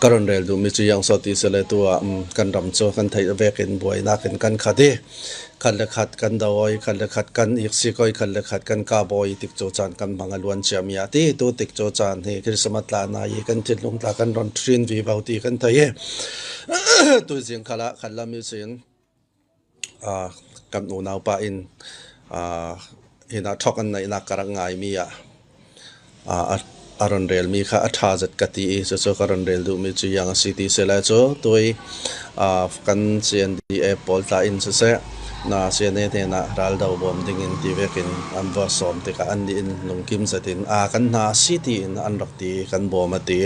Ka ron rel duhmi cu iang sawh ti sile tu ah kan ram cu kan theih vek in buainak in kan khat i khat le khat kan do oi, khat le khat kan iksik oi, khat le khat kan kahbawi tik cu caan kan hmang a luan ciami ah ti tu tik cu caan hi Christmas tla na i kan thinlung tla kan ron ṭhin vivo ti kan thei i tuizing khal ah khat lam sin kan unaupa in hinah ṭhawk an neihnak ka rak ngaimi ah a ron relmi kha a ṭha zet ka ti i cucu ka ron rel duhmi cu iang a si ti sile cu tui kan CNDA pawl tla in siseh na CNA hnenah raldo bawm dingin ti vekin an va sawm tikah annih in lungkim zet in a kan hna a si tiin an rak ti i kan bawm a ti.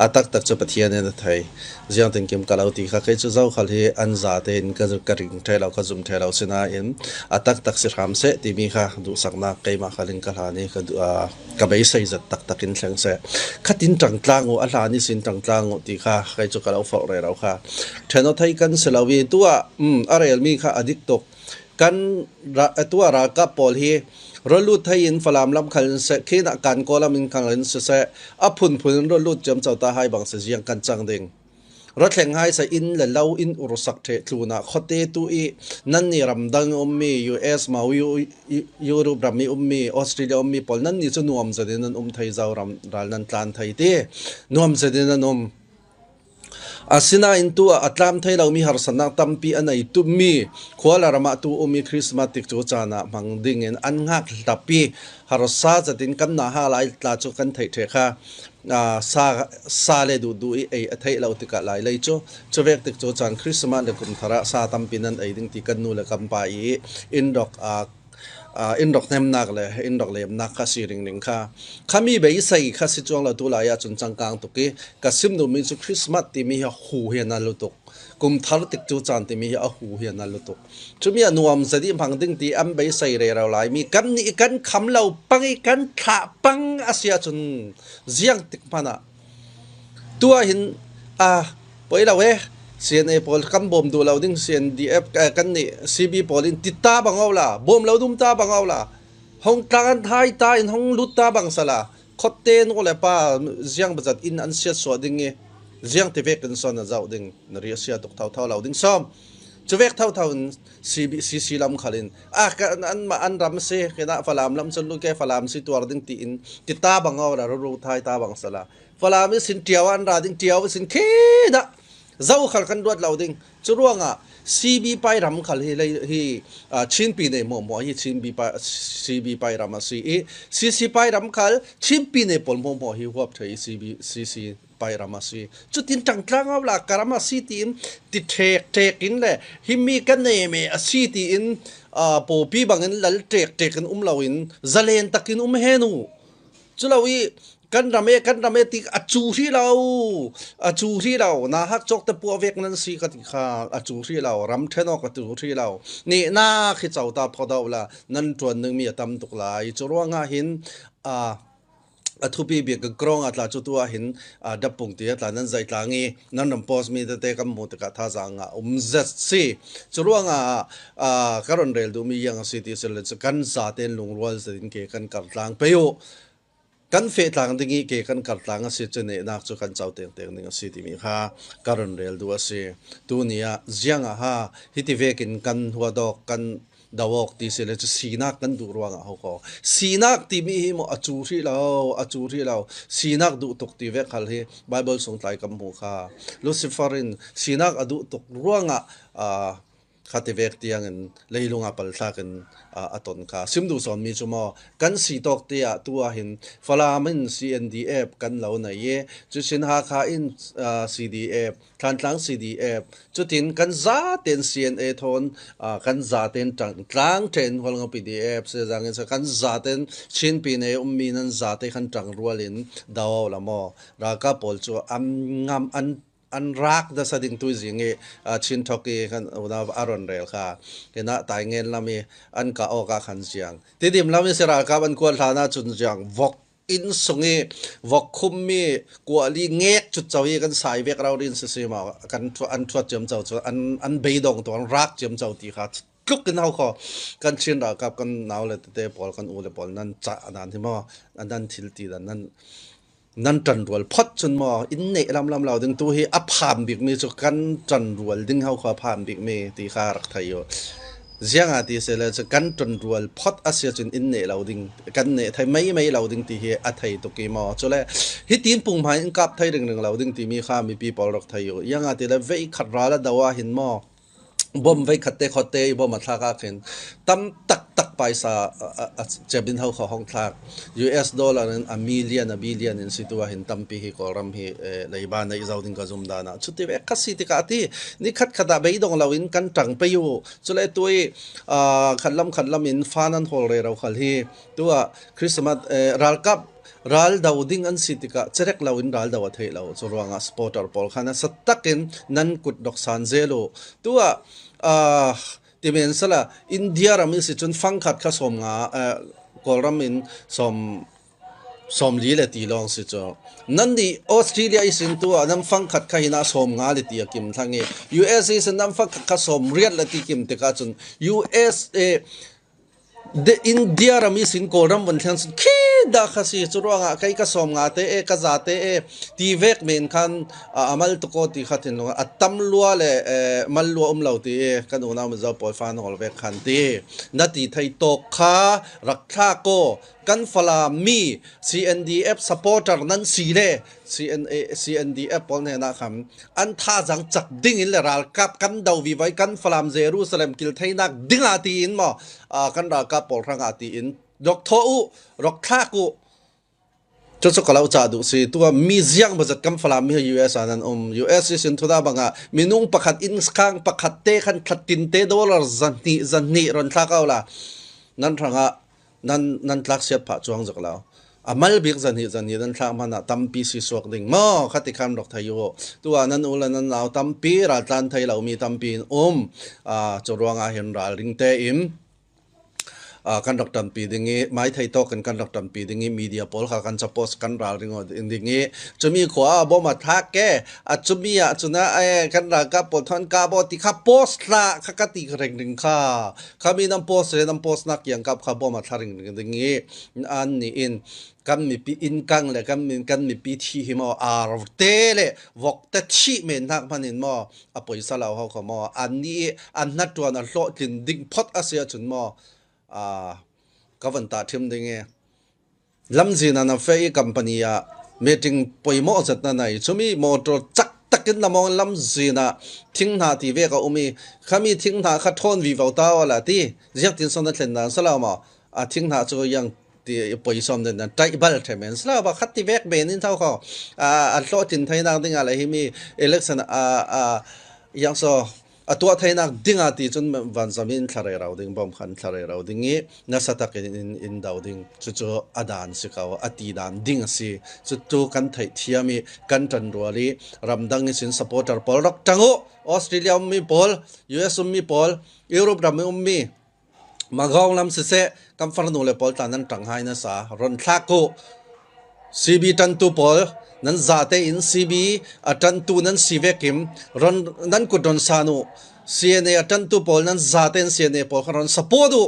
A taktak cu Pathian in a thei. Ziang tinkim ka lo ti kha kei cu zokhal hi an za tein ka ka ring ṭheh lo ka zum ṭheh lo sinain a taktak si hram seh timi kha duhsaknak keimah khal in ka hlan i ka ka beisei zat taktak in thleng seh. Khatin ṭangtlang u a hlan i sin ṭangtlang u ti kha kei cu ka lo forh re lo kha. Ṭhen thei kan si lo i tu ah a relmi kha a dik tuk. Kan atu ah ralkap pawl hi rawllut thei in Falam lam khal in seh, khin ah kan Kawlam in khal in siseh, a phunphun in rawllut ciam co ta hai bang si ziang kan cang ding. Rathleng hai sa inn le lo in ursak the tlun ah khuate tu i nan ni ramdang ummi US mau Europe ram i ummi Australia ummi pawl nan ni cu nuam zet in nan um thei zau ram ral nan tlan thei ti nuam zet in nan um. Asinain tu ah a tlam thai lomi harsatnak tampi a nei tummi khua le ram ah tu um i Christmas tik cu caan ah hmang dingin an ngak hlap i harsa zatin kan na ha lai tla cu kan theih ṭhe kha sa sa le duh duh i ei a theih lo tikah lai lei cu cuvek tik cu caan Christmas le kum thar ah sa tampi nan ei ding ti kan nu le kan pa i inn rok inn rok hnemnak le inn rok lemnak kha si ringring kha khami beisei kha si chuang lo tu lai ah cun cangkang tuk i ka sim duhmi cu Christmas timi hi hu hi na lutuk kum thar tik cu caan timi hi a hu hi na lutuk cumi a nuam zadi hmang ding ti an beisei re ro lai mi kan nih kan kham lo pang i kan thlah pang asia cun ziang tik hmanh ah Tu ahhin poi lo ee. CNA pawl kan bawm duh lo ding CNDF kan nih CB pawl in tit ta bang o la bawm lo dum ta bang o la hong tlang an thai ta in hong lut ta bang sala khotte nu le pa ziang bazat in an siat suah ding i ziang ti vek in son a zau ding na ri sia tuk thau thau lo ding som chu vek thau thau in CB CC lam khal in a an ma an ram si kena falam lam chun lu ke falam si tuar ding ti in ti ta bang o la ru ru thai ta bang sala Falam in sin ṭiao an ra ding ṭiao sin khi dah zo khal kan ruat lo ding cu ruangah CB pai ram khal hi lei hi Chin pi nei mo mo hi Chin B pai CB pai ram a si i CC pai ram khal Chin pi nei pawl mo mo hi huap thei CB CC pai ram a si cutin ṭangtlang au la karam a si tiin ti ṭhek ṭek in le himi kan nei me a si tiin pawpi bangin lal ṭek ṭek in um loin zalen takin um he nu Culo i kan ram e kan ram e ti a cu hri lo a cu hri lo na hak cawk te puah vek nan si ka ti kha a cu hri lo ram then awk a cu hri lo ni na khi chau ta pho do la nan tuan ning mi a tam tuk lai cu ruangah hin a a thupi bik ka krong a tla cu tu ah hin dapung ti a tla nan zai tlang i nan ram post mi tete kan hmuh tikah thazaang ah um zet si cu ruangah ka ron rel duhmi iang a si ti sile cu kan zaten lungrual zetin ke kan kar tlang pe u kan fe tlang ding i ke kan kar tlang a si cu nehnak cu kan co teng teng ding a si timi kha ka ron rel duh a si tu ni ah ziang ah ha hiti vekin kan huadok kan dawok ti si le cu sinak kan duh ruangah ho ko sinak timi hi mo a cu hri lo a cu hri lo sinak duh tuk ti vek hal hi bible sung tlai kam hmu kha lucifer in sinak a duh tuk ruangah kha ti vek tiang in leilung ah palthlak in a ton kha sim duh sawnmi cu maw kan si tawk te ah tu ah hin Falam in CNDF kan lo nei i cusin Hakha in CDF Thlantlang CDF cutin kan zaten CNA thawn kan zaten tlang ṭen Hualngo PDF sezang in kan zaten Chin pine ummi nan zate khan ṭang rual in do la maw ralkap pawl cu an ngam an an rak nasa ding tu zing i Chin thok i kan unau a ron rel kha kena tai ngen lam i an ka awk ah khan ziang tidim lam i ralkap an kuat hlan ah cun ziang vok inn sung i vok khum mi kuali ngek chu chau i kan sai vek rau rin si ma kan an thuat chiam chau chu an an beidong to an rak chiam chau ti kha tluk in hau kho kan Chin ralkap kan nau le tete pawl kan u le pawl nan cha nan hi mo nan thil ti dan nan Nan ṭanrual phot cun maw inn neih lamlam lo ding tu hi a phan bikmi cu kan ṭanrual ding ho kha a phan bikmi ti kha rak thei u. Ziangah ti sile cu kan ṭanrual phot a si ahcun inn neh lo ding kan neh thei mei mei lo ding ti hi a thei tuk i maw cule hi tin punghmai in kap thei ringring lo ding timi kha mipi pawl rak thei u. Iangah ti le vei khat ral a do ah hin maw bom vei khat te khot te i bom a thlak ah khin tam taktak paisa cebin ho kha hong thlak. US dollar in a million a billion in si tu ah hin tampi hi Kawlram hi leiba neih zau ding ka zum dan ah chuti ve kha si tikah ti ni khat khat ah beidong lo in kan tang pe u chule tui khat lam khat lam in fa nan hol re ro khal hi tu ah Christmas ralkap ral do ding an si tikah cerek lo in ral do a thei lo chu ruangah supporter pawl khan sa takin nan kut dok san zelu tu ah timen sala India ram in si cun fangkhat kha som nga Kawlram in som 40 le ti lawng si cu. Nan nih Australia i sin tu ah nan fangkhat kha hin ah 50 le ti a kim thlang i USA sin nan fangkhat kha 80 le ti kim tikah cun USA de India ram i sin Kawlram von thleng cun khi dah kha si cu ruangah kei ka 50 te e ka za te e ti vek men khan amal tuk aw ti kha thinlung a tam lua le mal lua um lo ti i kan unau Mizo pawl fa nawl vek khan ti na ti thei tawk kha rak thla ko kan Falam mi CNDF supporter nan si le CNA CNDF pawl hnen ah khan an thazang cak ding in le ralkap kan do vi vai kan Falam Jerusalem kil theinak ding ah tiin maw kan ralkap pawl hrang ah tiin rok tho u rok thlak u. Cucu ka lo cah duh si. Tua mi ziang bazat kam Falam mi US ah nan um. US sin thuda banga minung pakhat in khang pakhat te khan thlatin te dollar zahnih zahnih ron thla kau la. Nan hranga nan nan tlak siat phah chuang zak lo. Amal bik zahnih zahnih nan thlak man ah tampi si suak ding mo khati khan rok thai u. Tua nan ula nan nau tampi ral tlan thai lo mi tampi in um. Cu ruangah hin ral ring te im Kan rak ṭanpi ding i maithei tawk in kan rak ṭanpi ding i media pawl kha kan support kan ralring ding i cumi khua ah bom a thlak e a cumi ah cun ah kan ralkap pawl thon ka bo ti kha post hlah kha ka ti reng ding kha khami nan post le nan post nak kiang kap kha bom a thla ring ding i an nih in kan mipi inn kang le kan kan mipi thi hi maw ar te le vok te thi men hnak hman in maw a poisa lo ho kho maw an nih an hnatuan a hlawhtlin ding phot a si ahcun maw ka van ta ṭhim ding i lamzin ah na fe i company ah meeting poimawh zat na nei chumi motor cak takin na mong lamzin ah thing hna ti ve ka um i khami thing hna kha ṭhawn vi vo ta wala ti ziak tin son na thlen dan sala ma a thing hna chu yang ti poisom den nan ṭaih bal ṭhem en sala ba khat ti vek men in thau kho a hlawhtlin theinak ding ah le hi mi election a a yang so a tuah theinak ding ah ti cun vanzam in thlarei rau ding bom khan thlarei rau ding i nasa tak in in in do ding cucu a dan si ko a ti dan ding a si cutu kan theih thiam i kan ṭan rual i ramdang i sin supporter pawl rak ṭang u. Australia ummi pawl, US ummi pawl, Europe ram i ummi Magawng lam siseh kan farnu le pawl tla nan ṭang hai nasa ron thlak u. CB ṭantu pawl nan zate in CB a ṭantu nan si ve kim ron nan kut ron san u. CNA a ṭantu pawl nan zate in CNA pawl kha ron support u.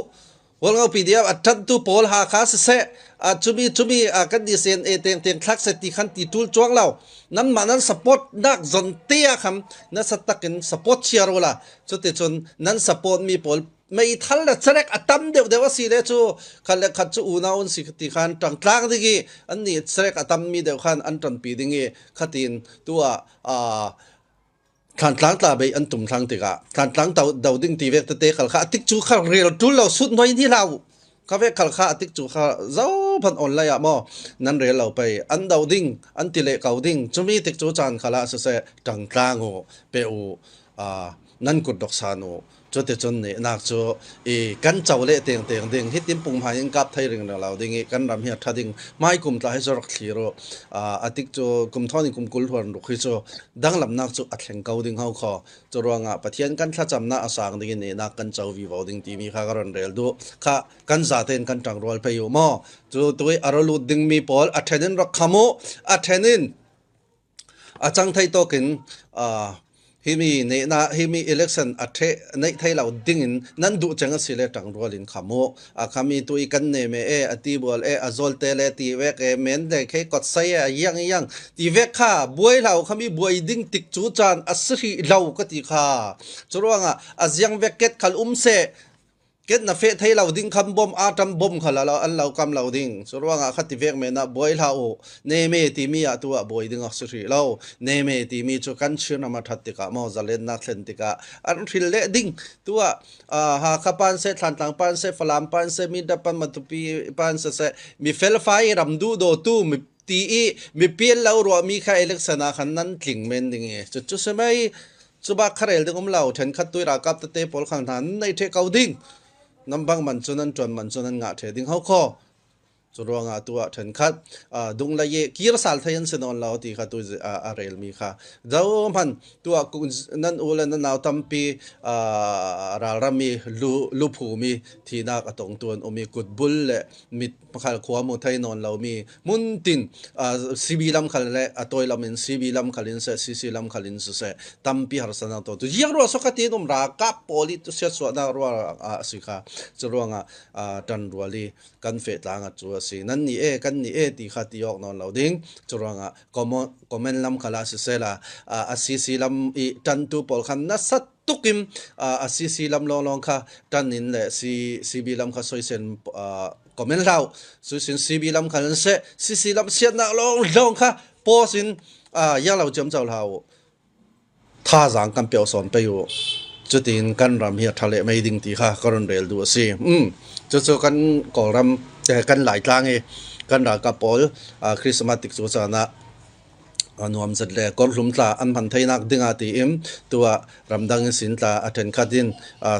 Hualngo PDF a ṭantu pawl Hakha siseh a cumi cumi a kan di CNA teng teng thlak se ti khan ti ṭul chuang lo. Nanmah nan support nak zon te ah khan na satakin support chiar u la. Cuticun nan support mi pawl meithal le cerek a tam deuhdeuh a si le cu khat le khat cu unau an si ti khan ṭangtlang ding i an nih cerek a tammi deuh khan an ṭanpi ding i khatin tu ah Thlantlang tla bei an tum thlang tikah Thlantlang do ding ti vek tete khal kha atik cu kha rel ṭul lo sut noi ni hlah u kha ve khal kha atik cu kha zo phan online ah maw nan rel lo pei an do ding an ti le ko ding cumi tik cu caan khala siseh ṭangtlang u pe u nan kut dok san u. Cuticun nih nak cu i kan co le teng teng ding hi tin punghmai in kap thei ring lo ding i kan ram hi a tha ding mai kum tla hi cu rak thlir u. Atik cu kum thon in kum 20 huan ruk hi cu danglamnak cu a thleng ko ding ho kho. Cu ruangah Pathian kan thlacamnak a sang ding in nih nak kan co vi vo ding timi kha ka ron rel duh. Kha kan zaten kan ṭang rual pei u maw. Cu tui a ralut ding mi pawl a ṭhen in rak kham u. A ṭhen in a cang thei tawk in. Himi nehna himi election a the neih thei lo ding in nan duh cheng a si le ṭangrual in kham u. A khami tu i kan ne me e a ti bual e a zawl te le ti vek e men le khe kot sai e a yang yang ti vek kha buai hlau khami buai ding tik cu caan a si hrih lo ka ti kha. Curuangah a ziang vek ket khal um seh. Ket na feh thei lo ding kham bom atam bom kha la an lo kam lo ding. Cu ruangah kha ti vek men ah buai hlah u. Neme timi ah tu ah buai ding a si hrih lo. Neme timi cu kan Chin ram a that tikah maw zalennak thlen tikah an hril leh ding. Tu ah Hakha pan seh, Thlantlang pan seh, Falam pan seh, Mindat pan, Matupi pan seh, seh mi felfai ram duh dawtu mi ti i mi pial lo ruahmi kha election ah khan nan tling men ding i cucu si mei. Cuba kharel ding um lo ṭhenkhat tui ralkap tete pawl khang hna nan nei ṭhe ko ding. Nan bang man cu nan ṭuan man cu nan ngah ṭhe ding ho kho. Cu ruangah tu ah ṭhenkhat dung le ye kir sal thei an si nawn lo ti kha tu a relmi kha. Zo hman tu ah nan u le nan nau tampi ralram i lu luphumi thinak a tong tu an um i kutbul le mit Pakhal khua mu thei nawn lomi hmuntin CB lam khal le a tawi lam in CB lam khal in seh CC lam khal in siseh tampi harsanak to tu yiang rua so khatin um ralkap pawl i tu siat suahnak rua a si kha cu ruangah tan rual i kan fe tlang a cu a si nan ni e kan ni e ti kha ti awk nawn lo ding cu ruangah comment lam khala siseh la a CC lam i tan tu pawl khan nasat tukim a CC lam lawnglawng kha tan in le CB lam kha soisen comment hlau suisin CB lam kha nan seh CC lam siatnak lawng lawng kha post in yang lo chiam chau hlau thazaang kan peo sawn pe u cutin kan ram hi a tha le mei ding ti kha ka ron rel du a si cucu kan Kawlram kan Laitlang i kan ralkap pawl Christmas tik cu caan ah Nuam zet le kawrhlum tla an hman theinak dingah tiin tuah ramdang in sin tla a ṭhenkhat in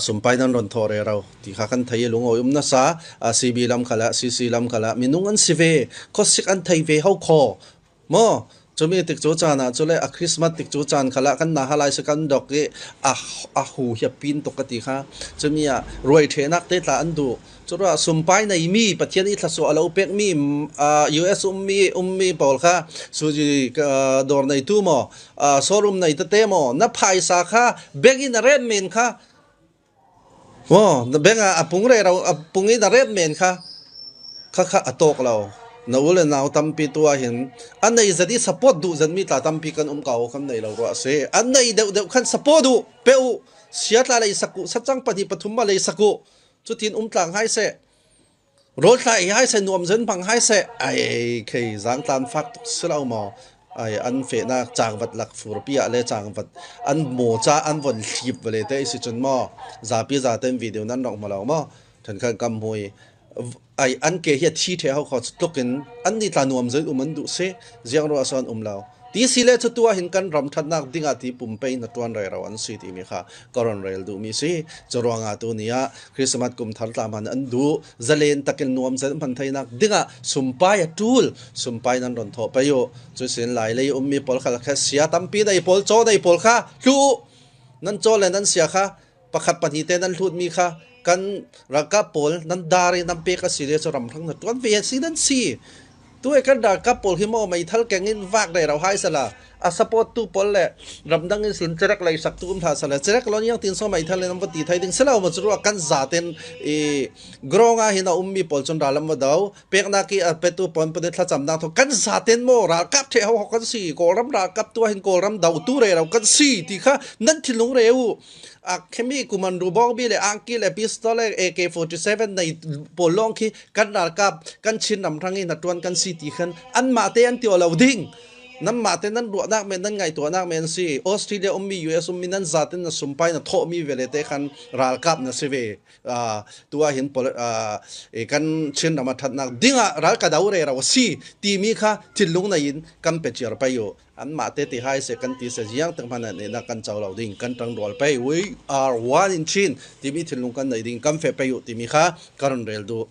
sumpai nan ron thawh rero ti kha kan thei i lungawi um nasa. CB lam khal ah CC lam khal ah minung an si ve, khuasik an thei ve ho khaw. Maw cumi tik cu caan ah cule a Christmas tik cu caan khal ah kan na halai si kan dok i a a hu hi a pin tuk ka ti kha. Cumi ah ruai ṭhenak te tla an duh. Curuah sumpai neimi Pathian i thlasua a lo pekmi US ummi ummi pawl kha suji dawr neitu maw showroom nei tete maw na phaisa kha bank in a ret men kha maw na bank ah a pung re ro a pung in a ret men kha kha kha a tawk lo na u le nau tampi tu ah hin an nei zat i support duh zat mi tla tampi kan um ko kan nei lo ruah si an nei deuh deuh khan support u pe u sia tla lei saku sachang pahnih pathum ma lei saku Cutin um tlang hai seh, rawl thlai hi hai seh, nuam zan hmang hai seh, ai khei zaangtlan fak tuk si lo maw? Ai an fehnak caangvat lak furpi ah le caangvat an maw ca an von thlip vale te si cun maw zapi zaten video nan rong hmu lo maw? Thankhan kam mui ai an ke hi a thi the ho kho tluk in an ni tla nuam zan um an duh si ziang ro ason um lo Ti si le cutu ah hin kan ram ṭhatnak ding ah ti pumpei na ṭuan rero an si timi kha ka ron rel duhmi si. Cu ruangah tuni ah Christmas kum thar tla hman an duh. Zalen takin nuam zen hman theinak ding ah sumpai a ṭul. Sumpai nan ron thawh pei u. Cu sin lai lei ummi pawl kha kha sia tampi nei pawl, caw nei pawl kha hlu u. Nan caw le nan sia kha pakhat pahnih te nan hlutmi kha kan ralkap pawl nan dar i nan pek a si le cu ramhrang na ṭuan ve a si nan si. Tu e kan ralkap pawl hi maw meithal keng in vak re ro hai sala a support tu pawl le ramdang in sin cerek lei sak tu um tha sala cerek lon yang tin so meithal in am va ti thai ding selo ma chu kan za ten i gronga hin a ummi pawl chun ralam va do peknak i a petu pon pade thlacam nak tho kan za ten mo ralkap the ho kan si kawlram ralkap tu hin kawlram do tu re ro kan si ti kha nan thinlung re u a khemi kuman ru bong bi le angki le pistol le AK47 nei pawl lawng khi kan ralkap kan Chin ram hrang i na tuan kan si ti khan anmah te an ti lo ding nanmah te nan ruahnak men nan ngaihtuahnak men si Australia ummi US ummi nan zaten na sumpai na thawhmi vele te khan ralkap na si ve tu ah hin kan Chin ram a thatnak dingah ral ka do re ro si timi kha thinlung nei in kan pe chiar pai u anmah te ti hai se kan ti se ziang tak hmanh ne na kan co lo ding kan tang rual pei we are one in Chin timi thinlung kan nei ding kan fe pe u timi kha karon rel du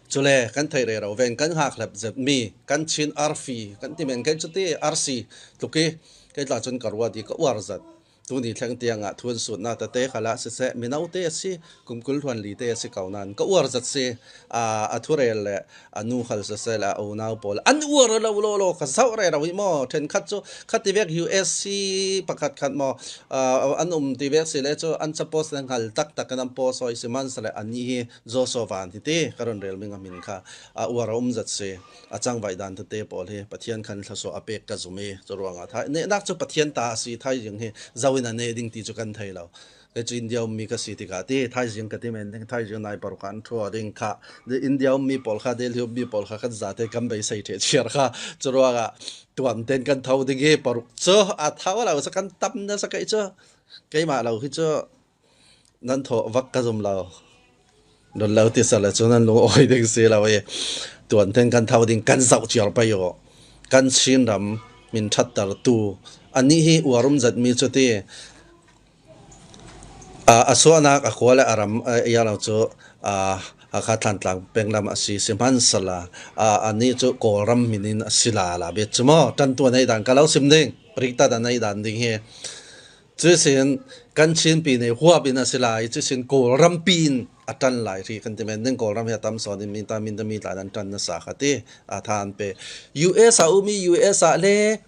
chule kan thei re ro ven kan hak hlep zet mi kan Chin arfi kan ti men kan chuti arsi tluki kai tla chun karwa di ka uar zat. Tuni thleng tiangah thun sutnak tete khala siseh, mino te a si, kum 24 te a si ko nain ka uar zat si. A thurel le a nu khal siseh le a unau pawl an uar lo lo lo ka zoh re ro hi maw. Thenkhat cu khati vek USC pakhat khat maw an um ti vek si le cu an suppose le hngal taktak in an post hoi. Sihmanhsehlaw annih hi Joshua Van hi ti ka ron rel mi nga min kha a uar a um zat si. A cang vai dan tete pawl hi Pathian khan thlaso a pek ka zum i cu ruangah thai nehnak cu Pathian ta a si. Thaizing hi zo in a ne ding ti cu kan thei lo. Kei cu India ummi ka si tikah ti thaizing ka ti men ding. Thaizing nai paruk ah an thua ding kha India ummi pawl kha, Delhi ummi pawl kha kan zate kan beisei the chiar kha. Cu ruangah tuan ten kan tho ding i paruk cu a thau lo sa kan tam na sa. Kei cu keimah lo hi cu nan thawh vak ka zum lo. Don lo ti sal cu nan lung awi ding si lo i tuan ten kan tho ding, kan zoh chiar pei u. Kan Chin ram min thatter tu ani hi uarum zat mi cu ti a suahnak a khua le a ram ia lo cu Hakha Thlantlang peng lam a si. Sihmanhsehlaw anih cu Kawlram min in a si la la bet cu maw ṭantu a neih dan ka lo sim ding priktat a neih dan ding hi cusin kan Chinpi nih huap in a si lai. Cusin Kawlram pi in a ṭan lai ri kan ti men ding. Kawlram hi a tam sawn in mi ta min mi tla an ṭan na sa kha ti a tha an pe. US a umi US ah le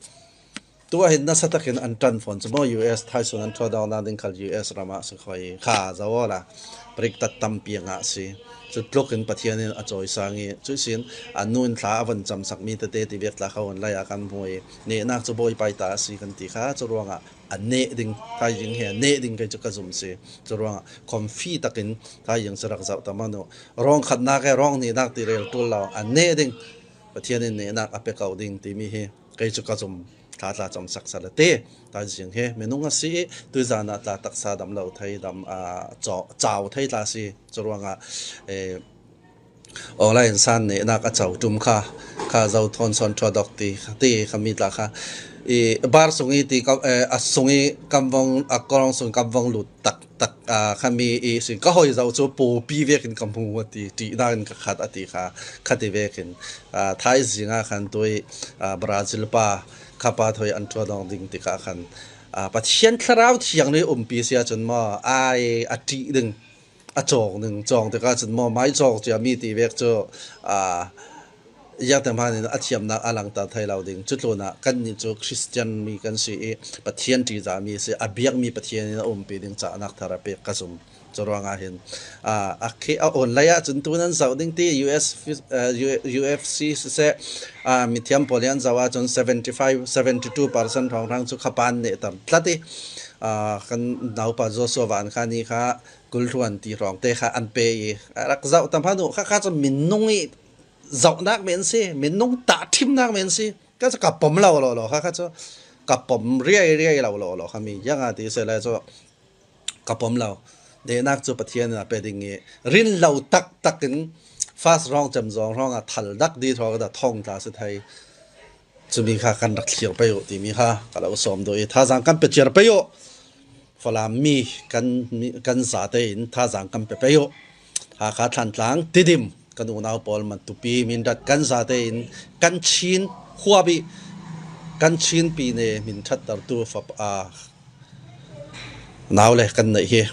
tu ahhin nasa takin an ṭan fawn cu maw. US thaisun an ṭhuat awk ding khal US ram ah si khoi kha zo la priktat tampi ngah si. Cu tluk in Pathian in a cawisang i cuisin an nu in thla a van cam sakmi tete ti vek tla kho an lai ah kan hmu i nehnak cu Bawipa ta a si kan ti kha. Cu ruangah a neh ding thaizing he neh ding kei cu ka zum si. Cu ruangah khomfi takin thaizing cu rak zoh tam anu rong khatnak he rong nihnak ti rel tul lo, a neh ding Pathian in nehnak a pe ko ding timi hi kei cu ka zum. Thla tla cam sak sal te thaizing he minung a si i tuzan ah tla taksa dam lo thei dam a chau thei tla si. Cu ruangah online san ne nak a chau tum kha kha zo thon son tho dok ti ti khami tla kha i bar sung i ti a sung i kamvong a korong sung kamvong lut tak tak khami i sin ka hoi zo chu pi vekin ka hmu ati ti na in ka khat ati kha khati vekin thaizing ah khan tui Brazil pa khapa thoi an ṭuan dong ding tikah khan Pathian thlarau thiang nih umpi si ahcun maw ai a ṭih ding a cawng ding cawng tikah cun maw mai cawng cia mi ti vek cu iangte hman in a thiamnak a langter thai lo ding. Cu tlun ah kannih cu Christian mi kan si i Pathian ṭihzah mi si, a biakmi Pathian in a umpi ding cahnak thar a pek ka zum. Cu ruangah hin a khi a online ahcun tu nan zoh ding ti US UFC siseh, mithiam pawl hi an zoh ahcun 75 72% hrawnghrang cu khapan nih tam tlat i kan naupa Joshua Van kha ni kha kulhluan ti hrawng te kha an pe i rak zoh tam hanu kha kha cu minung i zohnak men si, minung tah thimnak men si. Ka cu ka pom lo lo lo kha kha cu ka pom riai riai lo lo lo kha mi yang ti se le cu ka pom lo. Dehnak cu Pathian in a pe ding i rin lo taktak in fast rong cem zawng rong ah thal dak di thawng da thong tla si thai. Cumi kha kan rak thlir pe u timi kha ka lo sawm do i thazang kan pe chiar pe u. Falam mi kan kan za tein thazang kan pe pe u. Hakha Thlantlang Tidim kan unau pawl Matupi Mindat kan za tein kan Chin huabi kan Chin pi ne min thattertu fap a Naule kan neih hi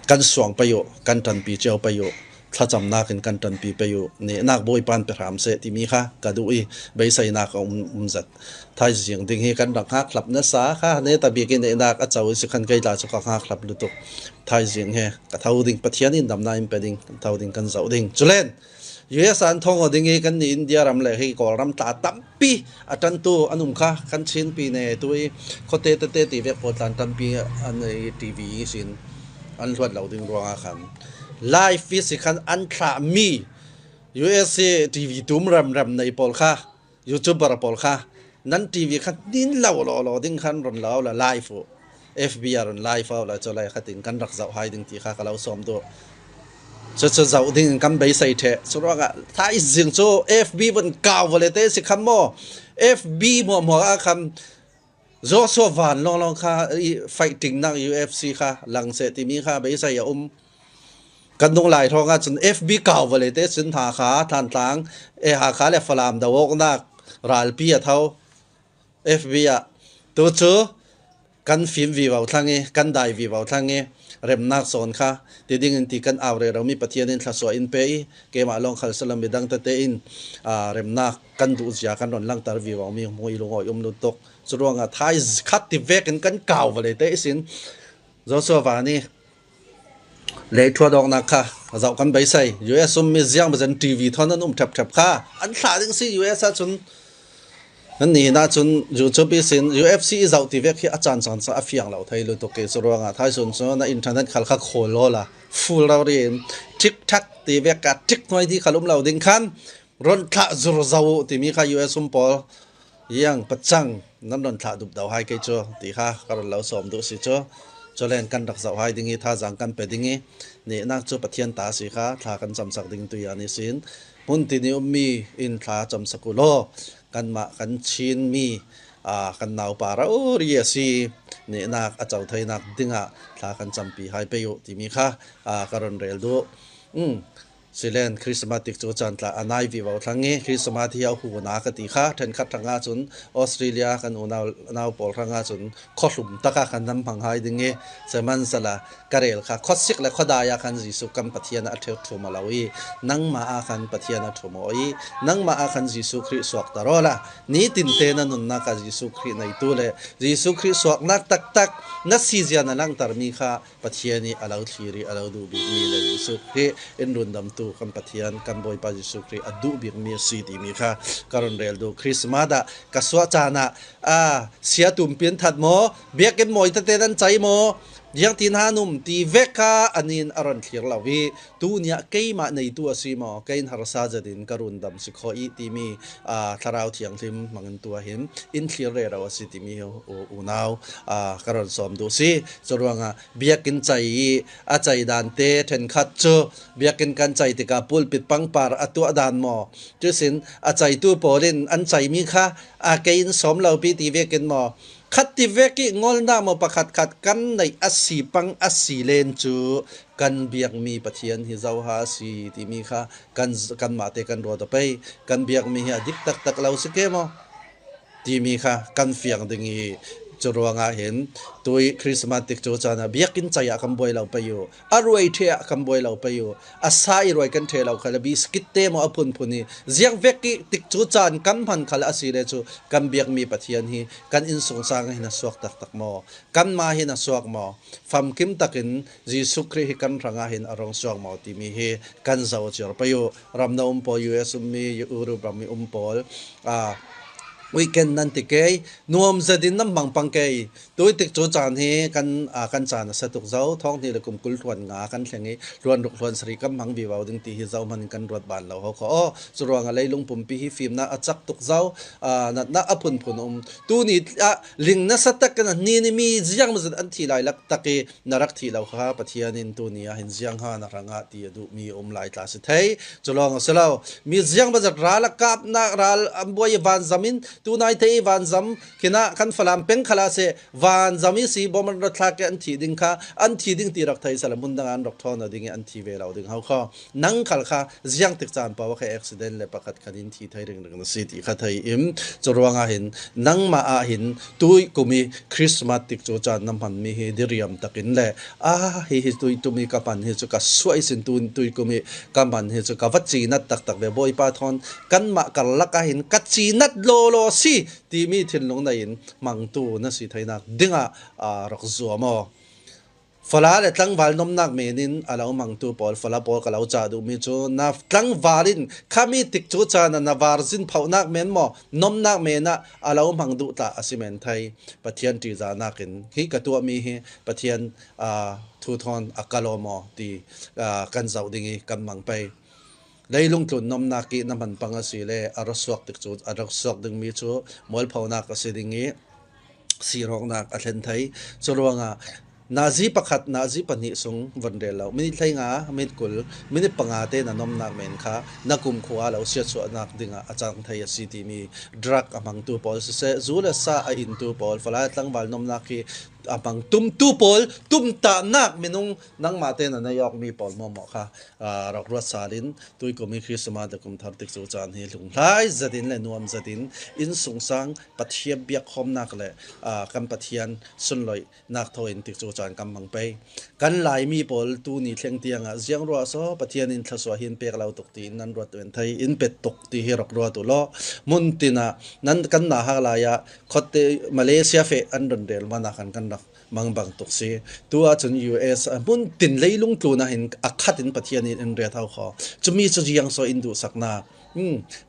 kan suang pei u, kan ṭanpi cio pei u, thlacamnak in kan ṭanpi pei u, nehnak Bawipa pe hram seh timi kha ka duh i beiseinak a um, um zat. Thaizing ding hi kan rak hngakhlap nasa kha ne tabik in nehnak a co i si khan kei tla cu ka hngakhlap lutuk. Thaizing he ka tho ding, Pathian in damnak in pe ding, kan tho ding, kan zoh ding. Culen US an thong ding i kan nih India ram le hi Kawlram tla tampi a ṭantu an um kha kan Chin pi ne tu i khuate tete ti vek pawl tlan tampi an i TV sin an hluat lo ding ruangah khan live fi si khan an thlah mi USA TV tum rem rem nei pawl kha, YouTuber pawl kha nan TV kha nin lo lo lo ding khan ron lo la live u, FB ah ron live au la cholai khatin kan rak zoh hai ding ti kha ka lo som du. Cu zoh ding kan beisei the. Cu ruangah thai zing cu FB von kau vale te si kham mo FB mo mo a kham Joshua Van long long kha i fighting nak UFC kha lang se timi kha beisei a um. Kan nung lai thong ah cun FB kau vale te cun ha kha Thantlang e Hakha le Falam dawok nak ralpi a tho FB ah tu cu. Kan fim vivo thlang i kan dai vivo thlang i remnak zawn kha ti ding in ti kan au rero mi Pathian in thlasua in pe i keimah lawng khal salam midang tete in remnak kan duh zia kan ron langhter vivo mi hmui lungawi um lu tuk. Curuangah thai khat ti vek in kan kau vale te isin Joshua va nih lei thua dawknak kha zoh kan beisei. US um mi ziang bazan TV thon an um ṭhep ṭhep kha an thlah ding si US ahcun. Nan ni na cun YouTube sin UFC i zoh ti vek hi a caan caan sa a fiang lo thei lu tuk ke cu ruangah thai sun cu na internet khal kha khawl lo la full ro rin tik thak ti vek ka tik noi di khalum lo ding khan ron thlah zur zo timi kha US um pawl Iang pacang nan ron thlah dup do hai kei cu ti kha ka ron lo sawm duh si cu. Culen kan rak zoh hai ding i thazaang kan pe ding i nehnak cu Pathian ta si kha thla kan cam sak ding tu ya ni sin. Hmun tin i ummi in thla cam sak u law kanmah kan Chin mi kan naupa ro ri a si nehnak a co theinak dingah thla kan campi hai pe u timi kha ka ron rel duh. Silen Christmas tik cu caan tla a nai vivo thlang i Christmas hi a hu na ka ti kha ṭhenkhat hrang ahcun Australia kan unau nau pawl hrang ahcun khuahlum tak ah khan nam hmang hai ding i sihmanhsehlaw ka rel kha khuasik le khuadai ah khan Jesuh kan Pathian a ṭheu ṭhum a lo i nangmah ah khan Pathian a ṭhum aw i nangmah ah khan Jesuh Khrih suak ta raw la nitinte na nunnak ah Jesuh Khrih neitu le Jesuh Khrih suaknak taktak na sizia na langhtermi kha Pathian i a lo thlir i a lo duh bikmi le Jesuh Khrih in rundamtu kan Pathian kan Bawipa Jesuh Khrih a duh bikmi a si timi kha ka run rel duh. Christmas ah ka suah caan ah a sia tumpi an that maw biakinn mawi tete nan chai maw Biaktin hanum ti vek kha anin a ron thlir lo i tu ni ah keimah neitu a si maw kein harsa zat in ka run dam si kho i timi thlarau thianghlim hmangin tu hin in thlir re ro a si timi unau ka ron sawm duh si. Curuangah biakinn chai i a chai dan te ṭhenkhat cu biakinn kan chai tikah pulpit pangpar a tuah dan maw cusin a chaitu pawl in an chaimi kha a kein sawm lo pi ti vekin maw khat ti vek i ngolnak maw pakhat khat kan neih a si pang a si len cu kan biakmi Pathian hi zoha a si timi kha kan kanmah te kan ruat a pei kan biakmi hi a dik taktak lo si ke maw timi kha kan fiang ding i cu ruangah hin tui Christmas tik cu caan ah biakinn cai ah kan buai lo pei u a ruai the ah kan buai lo pei u a sa i ruai kan the lo khal biskit te maw a phunphun i ziang vek i tik cu caan kan hman khal a si le cu kan biakmi Pathian hi kan inn sungsang hin a suak taktak maw kan ma hin a suak maw famkim takin Jesuh Khrih hi kan hrangah hin a rong suak maw timi hi kan zo cio pei u ram na um pawl US ummi Europe ram i um pawl weekend nan ti kei nuam zet in nan hmang pang kei tui tik cu caan hi kan kan caan a sa tuk zo thong ni le kum kul hluan nga kan thleng i hluan ruk hluan sari kam hmang vivo ding ti hi zo man kan ruat ban lo ho kho o cu ruang a leilung pumpi hi fimnak a cak tuk zo natnak a phunphun um tu ni ling na sa tak kan ni ni mi ziang mazat an thi lai lak tak i na rak thi lo kha Pathian in tu ni ah hin ziang ha na rangah ti a duh mi um lai tla si thei culong a si lo mi ziang bazat ral a kap nak ral an buai van zam in tu nai te van zam kina kan falam peng khala se van zam i si bom an rat thla ke an thi ding kha an thi ding ti rak thei sala mun dang an rak thon ding an thi ve lo ding hau kho nang khal kha ziang tik caan pawa kha accident le pakhat khat in thi thei ring ring na si ti kha thei im curuangah hin nangmah ah hin tui kumi Christmas tik cu caan na hman mi hi diriam takin le a hi hi tui tumi ka pan hi chu ka suai sin tun tui kumi ka man hi chu ka va chi nat tak tak ve Bawipa thon kanmah karlak ah hin ka chi nat lo lo si timi thinlung na in mangtu na si theinak dingah rak zuam aw. Fala le tlangval nomnak men in a lo mangtu pawl fala pawl ka lo cah duhmi cu na tlangval in khami tik cu caan ah na varzin phohnak men maw nomnak men ah a lo hmang duh tah a si men thei. Pathian ṭihzahnak in hi ka tuahmi hi Pathian thu thawn a ka law maw ti kan zoh ding i kan mang pei. Leilung tlun nomnak i na hman pang a si le a ra suak tik cu a rak suak dingmi cu mualphonak a si ding i sirawknak a thlen thai. Curuangah nazi pakhat, nazi pahnih sung von rel lo. Minute 15, minute 20, minute 5 te na nomnak men kha na kumkhua lo siatsuahnak dingah a cang thai a si timi drug a hmangtu pawl siseh, zu le sa a intu pawl, falai tlangval nomnak hi A hmang tumtu pawl tumtahnak minung nangmah te na nei awk mi pawl maw maw kha rak ruat sal in tuikum i Christmas le kum thar tik cu caan hi hlunghlai zat in le nuam zat in inn sungsang Pathian biakkhawmnak le kan Pathian sunloihnak thawin tik cu caan kan hmang pei. Kan Laimi pawl tu ni thleng tiang ah ziang ruah so Pathian in thlasua hin pek lo tuk tiin nan ruat en thei in pet tuk ti hi rak ruat u law mun tin ah nan kan na ha lai ah khotte Malaysia fe an ron rel mana kan kan rak mang bang tuk si. Tu ahcun US hmun tin leilung tlun ah hin a khat in Pathian in in riat hau kho. Cumi cu riang so in duhsaknak.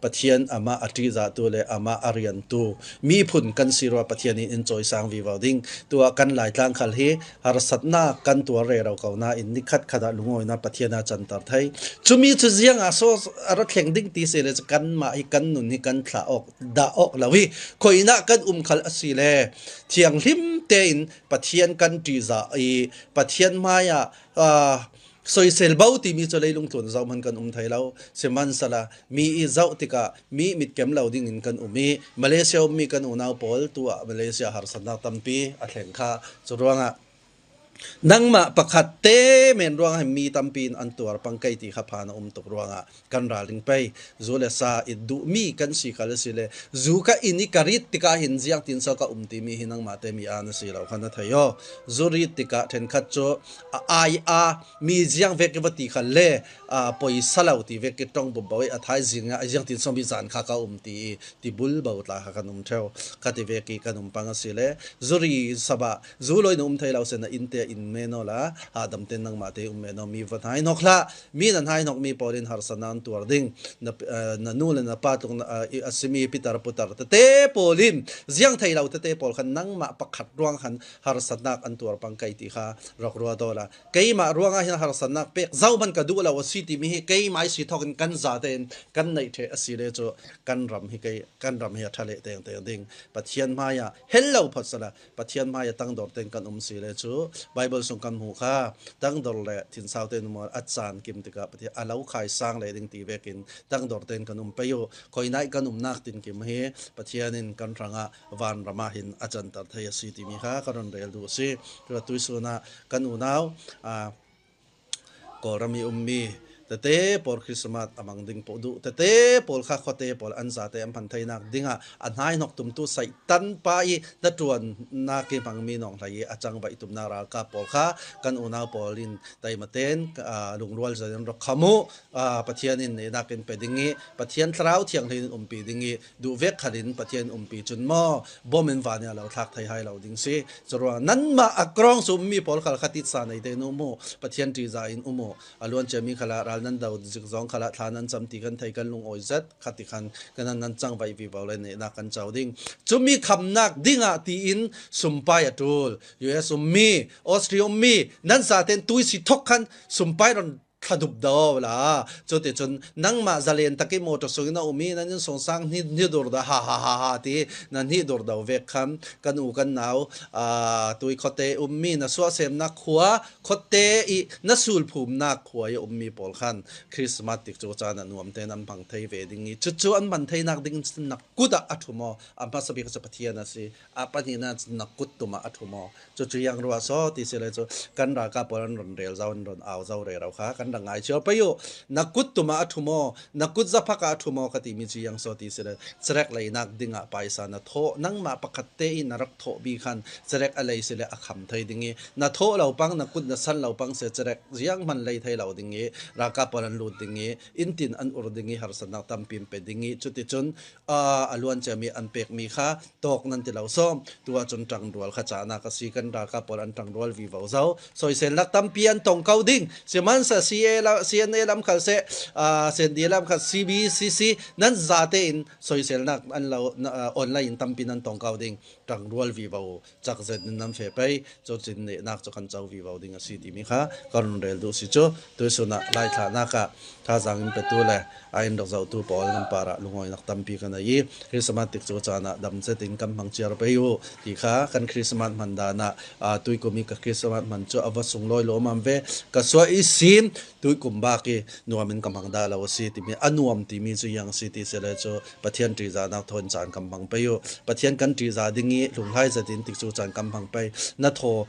Pathian amah a ṭihzahtu le amah a riantu miphun kan si rua Pathian in in cawisang vivo ding. Tu ah kan Laitlang khal hi harsatnak kan tuar rero ko nain nikhat khat ah lungawinak Pathian ah canter thei. Cumi cu ziang ah so a ra thleng ding ti si le kanmah hi kan nun hi kan thlah awk dah awk lo hi khoinak kan um khal a si le thianghlim tein Pathian kan ṭihzah i Pathian hmai ah soisel bo timi cu leilung tlun zoh hmanh kan um thai lo. Sihmanhsehlaw mi i zoh tikah mi mitkem lo ding in kan um i Malaysia ummi kan unau pawl tu ah Malaysia harsatnak tampi a thleng kha. Cu ruangah nangmah pakhat te men ruangah hin mi tampi in an tuar pang kei ti kha phan a um tuk ruangah kan ralring pei. Zu le sa i duhmi kan si khal a si le zu ka inn i ka rit tikah hin ziang tin so ka um timi hi nangmah te mi a na si lo kha na thei o. Zu rit tikah ṭhenkhat cu a ai a mi ziang vek i va ti kha le poisa lo ti vek i tong bu bo i a thaizing ah ziang tin so mi zan kha ka um ti i ti bul bo tla kha kan um ṭheo ka ti vek i kan um pang a si le zuri sabah Zu loi na um thei lo sen na inn te in me no la hahdam ten nangmah te um me no mi va hnai nok hlah. Mi na hnai nok mi pawl in harsa nan tuar ding. Na na nu le na pa tluk a simi pitar putar tete pawl in ziang thei lo tete pawl khan nangmah pakhat ruang khan harsatnak an tuar pang kai ti kha rak rua do la. Keimah ruangah hin harsatnak pek zau man ka duh lo a si timi hi keimah si thok in kan za tein kan neih the a si le cu kan ram hi kei kan ram hi a tha le teng teng ding. Pathian hmai ah hel lo phot sala Pathian hmai a tangdor ten kan um si le cu Bible sung kan hmu kha tangdor le thinsau ten um a caan kim tikah Pathian a lo khai sang le ding ti vekin tangdor ten kan um peyu khoi nai kan um nak tin kim hi Pathian in kan rangah van rama hin a canter thei a si timi kha ka ron rel du si tuisuna kan unau Kawlram i ummi tete pawl Christmas a mang ding paoh duh tete pawl kha khuate pawl an zate an hman theinak dingah a hnaihnok tumtu saitan pa i na ṭuannak i hmangmi nawng hlei i a cang vaih tumnak ralkap pawl kha kan unau pawl in teima tein lungrual zan in rak kham u. Pathian in nehnak in pe ding i Pathian thlarau thianghlim in umpi ding i duh vek khat in Pathian umpi cun maw bom in van i a lo thlak thei hai lo ding si. Curuang nanmah a krong sum mi pawl khal khatit sa nei te nu mu Pathian ṭihzah in umu a luan ciami khala ral nan do zik zong khala thla nan cam ti kan thei kan lung awi zet khati khan kanan nan cang vai vi bo le ne na kan chau ding chumi khamnak dingah tiin sumpai a tul US ummi Austria ummi nan sa ten tui si thok khan sumpai ron thladup do la. Cu ti cun nangmah zalen tak i motor sung in a um i nan in sungsang ni ni dur da ha ha ha ha ti nan hi dur do vek kham kan u kan nau tui khote ummi na suahsemnak khua khote i na sulphumnak khua i ummi pawl khan Christmas tik cu caan a nuam te nan hmang thei ve ding i cucu an man theinak ding nak kut ah a thu maw? A hmasa bik cu Pathian a si, a pahnihnak na kut tum ah a thu maw? Cucu yang rua so ti si le cu kan ralkap pawl an ron rel zau an ron au zau re ro kha kan rak ngai cio. Pei u na kut tum ah a thu maw, na kut zaphak ah a thu maw ka timi cu yang so ti si le cerek leinak ding ah paisa na thawh nangmah pakhat te in na rak thawh bi khan cerek a lei si le a kham thei ding i na thawh lo pang na kut na san lo pang se cerek ziang hman lei thei lo ding i ralkap pawl an lut ding i inn tin an ur ding i harsatnak tampi pe ding i cuticun a luan ciami an pekmi kha tawk nan ti lo som tu ahcun ṭangrual kha cahnak a si. Kan ralkap pawl an ṭangrual vivo zo soiselnak tampi an tong ko ding. Sihmanhsehlaw CA la CNA lam khal se CND lam khal CBCC nan zate in soiselnak an lo online in tampi nan tong ko ding. Ṭangrual vivo cak zet in nan fe pei cu cin nehnak cu kan co vivo ding a si timi kha kan run rel duh si cu tuisun ah Laithlahnak ah thazaang in petu le a in rak zohtu pawl nan par ah lungawinak tampi kan ei i Christmas tik cu caan ah dam zet in kan hmang ciar pei u ti kha kan Christmas hman dan ah tuikum i ka Christmas hman cu a va sunglawi lawmam ve. Ka sua i sim. Tuikum bak i nuam in ka hmang dah lo a si timi a nuam timi cu iang si ti sile cu Pathian ṭihzahnak thawn caan kan hmang pei u. Pathian kan ṭihzah ding i hlunghlai zat in tikcu caan kan hmang pei. Na thaw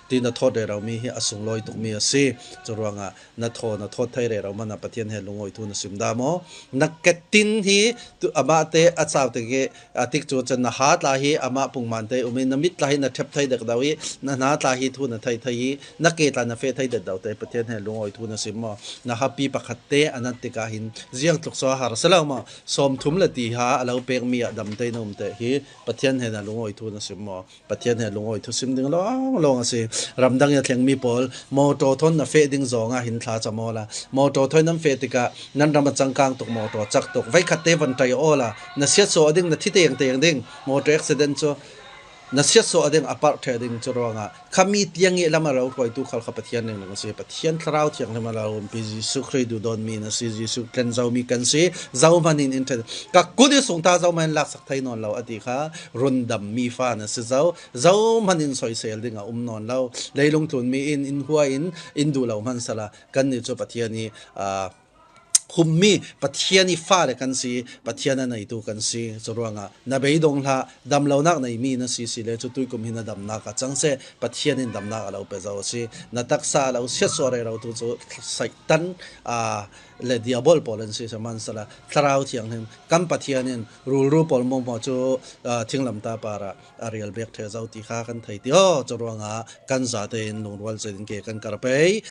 ti na thawt rero mi hi a sunglawi tukmi a si. Cu ruangah na thaw na thawt thai rero man ah Pathian he lungawi thu na sim dah maw? Na ketin hi amah te a chau te ke a tik cu cun na ha tla hi amah pungman te um i na mit tla hi na ṭhep thai dek do i na hna tla hi thu na thei thei i na ke tla na fe thei det do te Pathian he lungawi thu na sim maw? Na hapi pakhat te anan tikah hin ziang tluk so har selo maw? 30 le ti ha alo pek mi ah dam te na um te hi Pathian he na lungawi thu na sim maw? Pathian he lungawi thu sim ding lawng lawng a si. Ramdang i a thlengmi pawl motor thon na feh ding zong ah hin thla cam aw la. Motor thoi nan feh tikah nan ram a cangkang tuk motor cak tuk. Veikhat te van tai aw la. Na siat so ding na thi teng teng ding. Motor accident cu na siat so ding a parh the ding cu ruangah khami tiang i lam a ro hruaitu khal kha Pathian ning a si. Pathian thlarau thianghlim a lo umpi Jesuh Khrih du don mi na si. Jesuh tlen zo mi kan si. Zo man in in ka kut i sung ta zo man lak sak thei nawn lo a ti kha rundam mi fa na si zo zohmanh in soisel ding a um nawn lo leilung tlun mi in in hua in in duh lo hman sala kan nih cu Pathian i hummi Pathian i fale kan si Pathian a neitu kan si cu ruangah na beidong hlah damlonak nei mi na si si le cu tuikum hi na damnak a cang se Pathian in damnak a lo pe zo si na taksa lo siat suare ro tu cu Satan le diabol pawl an si sihmanhsehlaw thlarau thianghlim kan Pathian in rulru pawl mo mo cu thinglamta par ah a rial bek the zo ti kha kan thei ti o cu ruangah kan za tein lungrual zein ke kan kar pei.